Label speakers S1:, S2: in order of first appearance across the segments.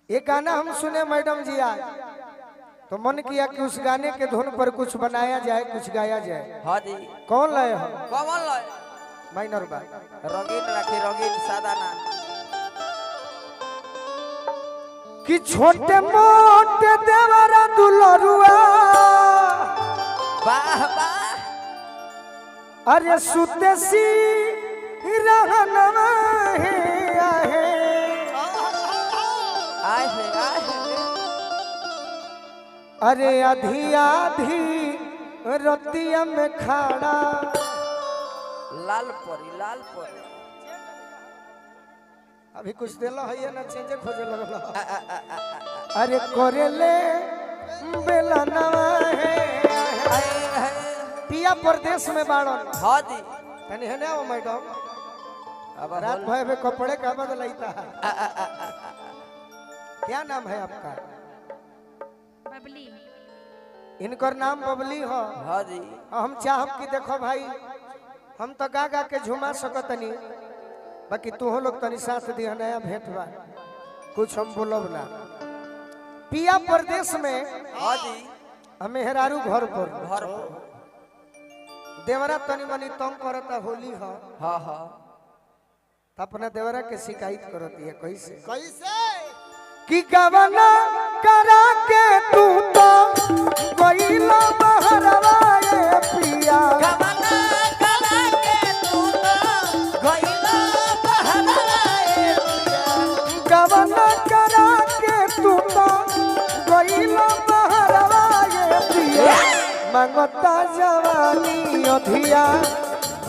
S1: ये गाना हम सुने मैडम जी आज, तो मन किया कि उस गाने के धुन पर कुछ बनाया जाए, कुछ गाया जाए।
S2: हाँ जी।
S1: कौन लाए हम?
S2: कौन लाए?
S1: माइनर बा।
S2: रंगीन रखी, रंगीन सादा ना।
S1: कि छोटे मोटे देवरा दुलरुआ,
S2: वाह वाह,
S1: अरे सुते सी रहनवा है आहे
S2: आहे आहे,
S1: अरे आधी आधी रतिया में खाड़ा
S2: लाल परी लाल परी।
S1: अभी कुछ देला है ना, चेंज खोजे लगल। अरे कोरेले बेला नवा है, पिया परदेश में बाड़न।
S2: हाँ जी।
S1: तनी है ना वो मैडम,
S2: अब
S1: रात भर में कपड़े का बदलाता है। क्या नाम है आपका?
S3: बबली।
S1: इनकर नाम बबली हो।
S2: हाँ जी।
S1: हम चाहब कि देखो भाई, हम तो गा गा के झुमा सकतनी, बाकी तुहो लोग तनी साथ दिया, नया भेंट बा, कुछ हम बोलब ना। पिया परदेश में,
S2: हाँ जी,
S1: हम मेहरारू घर पर,
S2: घर पर
S1: देवरा तनी मनी तंग करता होली हो।
S2: हाँ हाँ।
S1: अपना देवरा के शिकायत करती है। कैसे
S4: कैसे?
S1: कि गवना करा के तू तो गईला बहरवा ए पिया,
S2: गवना करा के तू तो गईला बहरवा ए पिया,
S1: गवना करा के तू तो गईला बहरवा ए पिया, मांगता जवानी अधिया,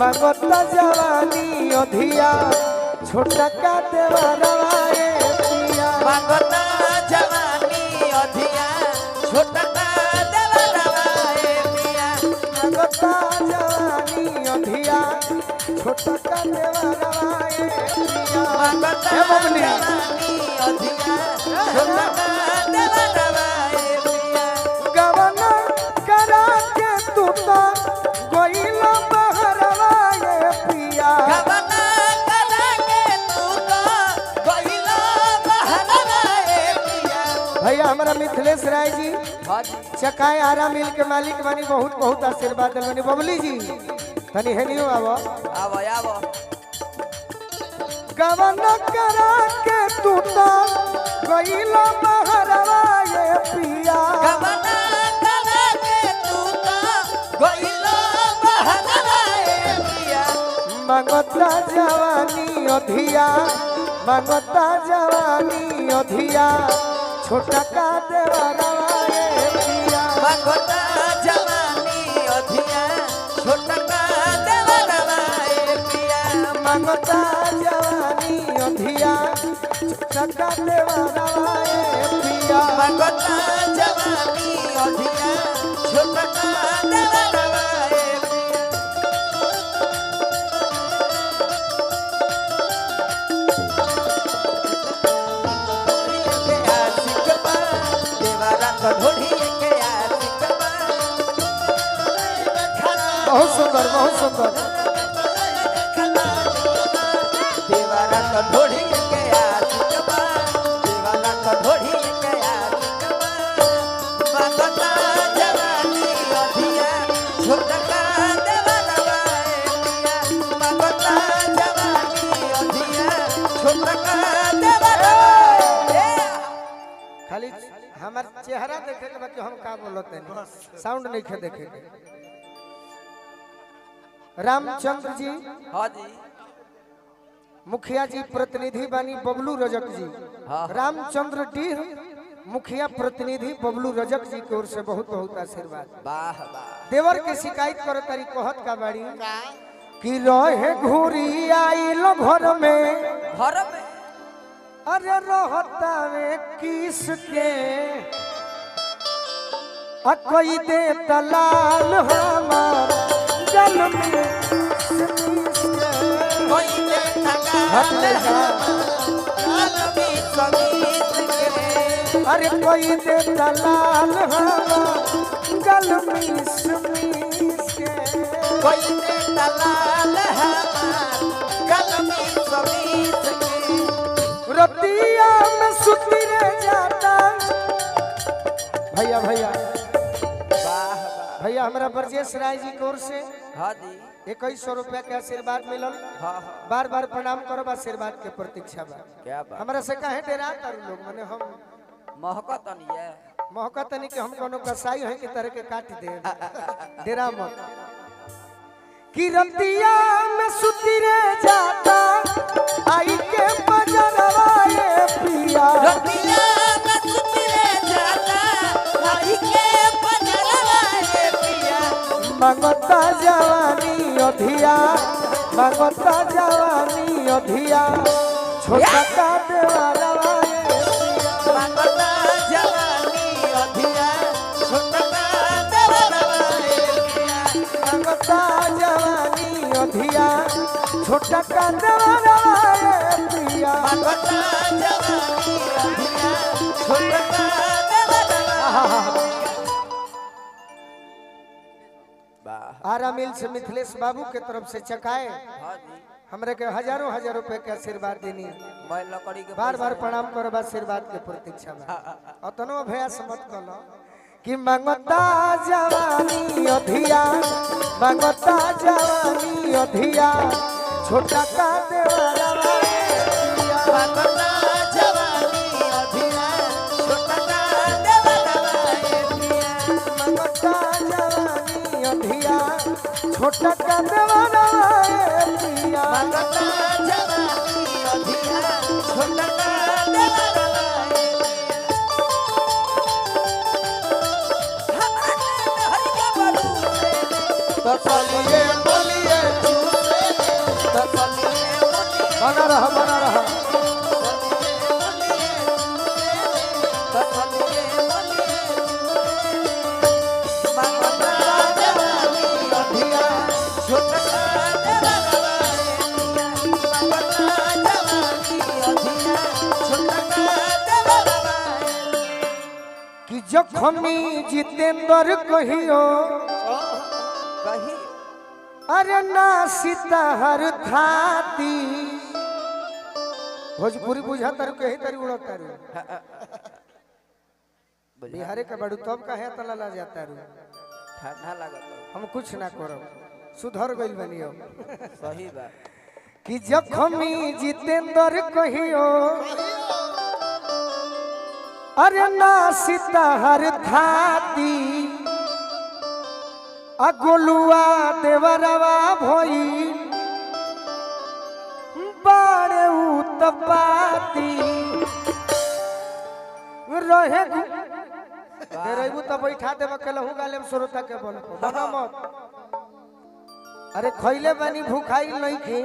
S1: मांगता जवानी अधिया, छोटा का देवरवा ए पिया,
S2: मांगता जवानी अधिया, छोटा का देवरवा ए पिया,
S1: मांगता जवानी अधिया, छोटा का देवरवा ए पिया,
S2: मांगता जवानी अधिया, छोटा का देवरवा ए पिया,
S1: गवना करा के तू तो गईला बहरवा ए पिया,
S2: गवना करा के तू तो गईला बहरवा ए पिया।
S1: भैया हमारा मिथिलेश राय जी चकाए आरा मिल के मालिक बनी, बहुत बहुत आशीर्वाद दिलबनी। बबली जी तनी हेनियो आवो
S2: आवो आवो।
S1: गवना करा के तू तो गईला बहरवा ए पिया,
S2: गवना करा के तू तो गईला बहरवा ए पिया,
S1: मांगता जवानी अधिया, मांगता जवानी अधिया, छोटा का देवरवा ए पिया,
S2: मांगता जवानी अधिया, छोटा का देवरवा ए पिया,
S1: मांगता जवानी अधिया, छोटा का देवरवा ए पिया,
S2: मांगता जवानी अधिया, छोटा का देवरवा ए पिया।
S1: बहुत सुंदर, बहुत सुंदर।
S2: देवरा तो ढोढ़ी के आशिक बा, देवरा तो ढोढ़ी के आशिक बा, मांगता जवानी अधिया, छोटा का देवरवा ए पिया, मांगता जवानी अधिया, छोटा का देवरवा ए।
S1: खाली हमार चेहरा देखे के बाकी हम का बोलत नहीं, साउंड नहीं खे देखे के। रामचंद्र जी,
S2: हाँ जी,
S1: मुखिया जी प्रतिनिधि बानी बबलू रजक जी।
S2: हाँ।
S1: रामचंद्र डीह मुखिया प्रतिनिधि बबलू रजक जी की ओर से बहुत बहुत आशीर्वाद।
S2: वाह वाह।
S1: देवर के शिकायत करो तारी कहत का बाड़ी कि रहे घूरी आइल घर में,
S2: घर में,
S1: अरे रहता में किसके आ कोई दे तलाल हमार जल में के,
S2: कोई दे
S1: हट ले जा।
S2: तलाल समीत के,
S1: अरे कोई दे दलाल हमार गल मिस मिस के,
S2: कोई दे दलाल हमार गल मिस मिस के,
S1: रतिया में सुती रे जाता। भैया भैया
S2: वाह वाह।
S1: भैया हमारा ब्रजेश राय जी की ओर से
S2: हाँ जी।
S1: 2100 रुपया के आशीर्वाद मिलल।
S2: हाँ हाँ।
S1: बार बार प्रणाम करब, आशीर्वाद के प्रतीक्षा बा।
S2: क्या बात।
S1: हमरा से काहे डरा तारू लोग, मने हम
S2: महकत नहीं है।
S1: महकत नहीं कि हम कोनो कसाई है कि तरह के काट दे, डरा मत। कि रतिया में सुती रे जाता आई के बजरवा ए पिया।
S2: रतिया में सुती रे जाता आई के बजरवा ए पिया।
S1: मंगता जवानी अधिया, मंगता जवानी अधिया, छोटा का देवरवा ए पिया।
S2: मंगता जवानी अधिया, छोटा का देवरवा ए पिया।
S1: मंगता जवानी अधिया, छोटा का देवरवा ए पिया।
S2: मंगता जवानी अधिया, छोटा का देवरवा। वाह।
S1: आरा मिल से मिथिलेश बाबू के तरफ से चकाए
S2: हाँ जी।
S1: हमरे के हजारों हजार रुपए के आशीर्वाद देनी।
S2: मैं लकड़ी के
S1: बार बार प्रणाम करब, आशीर्वाद के प्रतीक्षा बा। अतनो अभ्यास मत कलो कि मंगता जवानी अधिया, मंगता जवानी अधिया, छोटा का देवरवा ए पिया।
S2: मंगता जवानी अधिया, छोटा का देवरवा ए पिया।
S1: मंगता जवानी अधिया, छोटा का देवरवा ए पिया।
S2: मंगता जवानी अधिया, छोटा का देवरवा ए पिया। हमरा हरि के बलू तो चलिए बोलिए चूसे, तो चलिए बोलिए,
S1: बना रहा बना रहा।
S2: तो चलिए बोलिए चूसे। मंगता जवानी अधिया, छोटा का देवरवा ए पिया। मंगता जवानी अधिया, छोटा का देवरवा ए पिया।
S1: कि जखमी जितेंद्र कहियो
S2: कही
S1: अरे ना सीताहर थाती। भोजपुरी बुझा तारू कही तारू उड़ा तारू। बिहारे के बड़ू तब कहे तला ला जाता रू।
S2: ठंडा लागत।
S1: हम कुछ ना करब, सुधर गइल बनी अब।
S2: सही बात।
S1: कि जखमी जितेंद्र कहियो अरे ना सीताहर थाती, अगोलुआ देवरवा भई बाड़े उतपाती। रहे रहिबू तो बैठा देब केलहू गाले में श्रोता के बोल बना मत। अरे खइले बानी भूखाइल नहीं खी,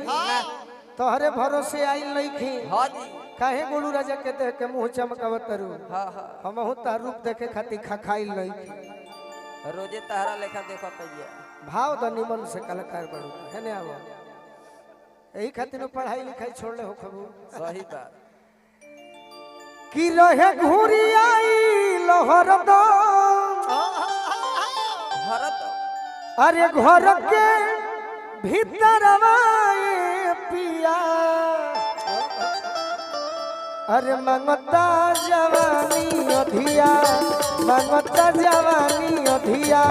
S1: तोहरे भरोसे आइल नहीं खी।
S2: हाँ जी।
S1: काहे गोलू राजा के देख के मुंह चमकावत तारू?
S2: हाँ हाँ।
S1: हमहू तार रूप देखे खातिर खखाइल नहीं खी।
S2: रोजे तहरा लेखा देखत है।
S1: भाव द निमन से कलाकार बड़ू है ने आवो, यही खातिर पढ़ाई लिखाई छोड़ले हो खबू।
S2: सही बात।
S1: कि रहे घूरी आई लहर दो
S2: भरत।
S1: अरे घर के भीतर आए पिया। अरे मंगता जवानी अधिया, मंगता जवानी अधिया,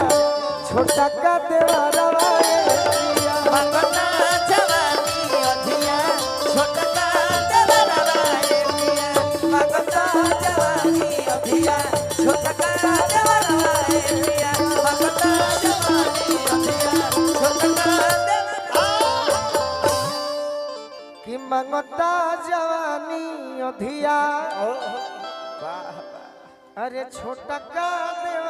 S1: छोटा का देवरवा ए पिया।
S2: मंगता जवानी अधिया, छोटा का देवरवा ए पिया। मंगता जवानी अधिया, छोटा का देवरवा ए पिया। मंगता जवानी अधिया, छोटा का देवरवा।
S1: कि मंगता जवानी अधिया,
S2: वाह वाह।
S1: अरे छोटा का देवरवा।